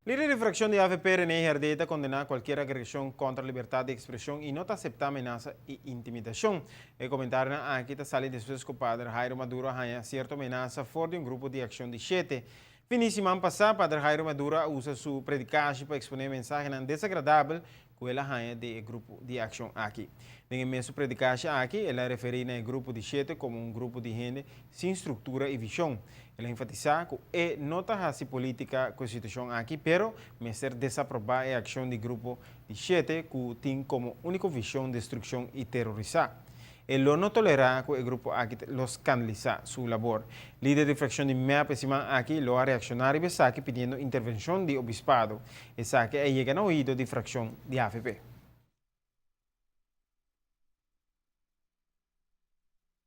Lider di fraccion di avp Rene Herdé ta condena cualkier agresion contra libertad di expresion y no ta acepta menasa y intimidacion. E comentarionan aki ta sali despues cu Pader Jairo Maduro a haña cierto menasa for di un grupo di accion di shete. Fin di siman pasa Pader Jairo Maduro a usa su predicashi pa expone mensahenan desagradabel cu el a haña di e grupo di accion aki. Den e mesun predicashi aki, el a referi na e grupo di shete como un grupo di hende sin structura y vision. El a enfatisa cu e no ta haci politica cu e situacion aki, pero mester desaproba e accion di grupo di shete cu tin como unico vision destruccion y terorisa. E lo no tolerá ku e grupo aki lo skandalisá su labor. Lider di frakshon di mep e siman aki lo a reakshoná riba esaki pidiendo intervenshon di obispado. Esaki a yega na oido di frakshon di avp.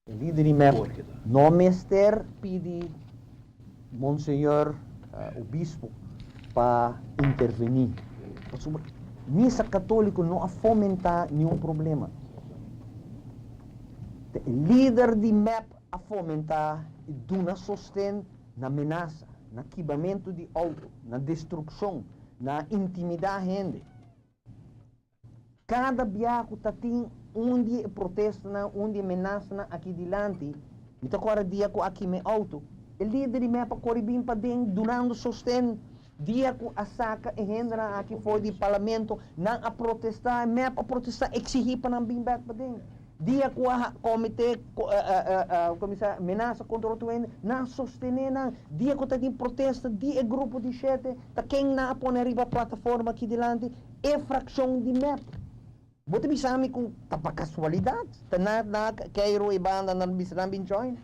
E lider di mep no mester pidi Monseñor Obispo pa intervení, pasobra misa katóliko no a fomentá niun problema. Ta e lider di mep a fomentá i duna sosten na menasa, na kibamentu di outo, na destrukshon, na intimidá hende. Kada bia ku ta tin un di e protestanan, un di e menasanan aki dilanti, mi ta kòrda dia ku a kima e outo, e lider di mep a kore bin paden dunando sosten. Dia ku a saka e hendenan aki for di parlamento, nan a protestá, e mep a protestá, eksigí pa nan bin bèk paden. Dia ku a komete kuminsá menasa kontra otro hende, nan a sostené nan. Dia ku ta tin protesta di e grupo di shete, ta ken nan a pone riba plataforma aki dilanti? E frakshon di mep. Bo ta bisa mi ku ta pa kasualidat ta na na Cairo e banda nan bisa nan bin join?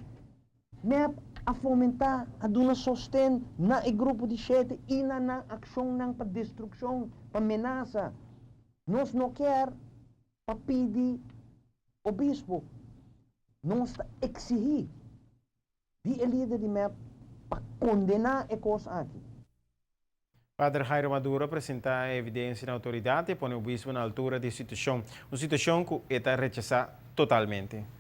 Mep a fomentá, a duna sosten na e grupo di shete i na nan akshonnan pa destrukshon, pa menasa. Nos no kier pa pidi obispo, nos ta eksihí di e lider di mep pa kondená e kos aki. Pader Jairo Maduro a presentá e evidensia na outoridat i a pone obispo na altura di e situashon, un situashon ku e ta rechasá totalmente.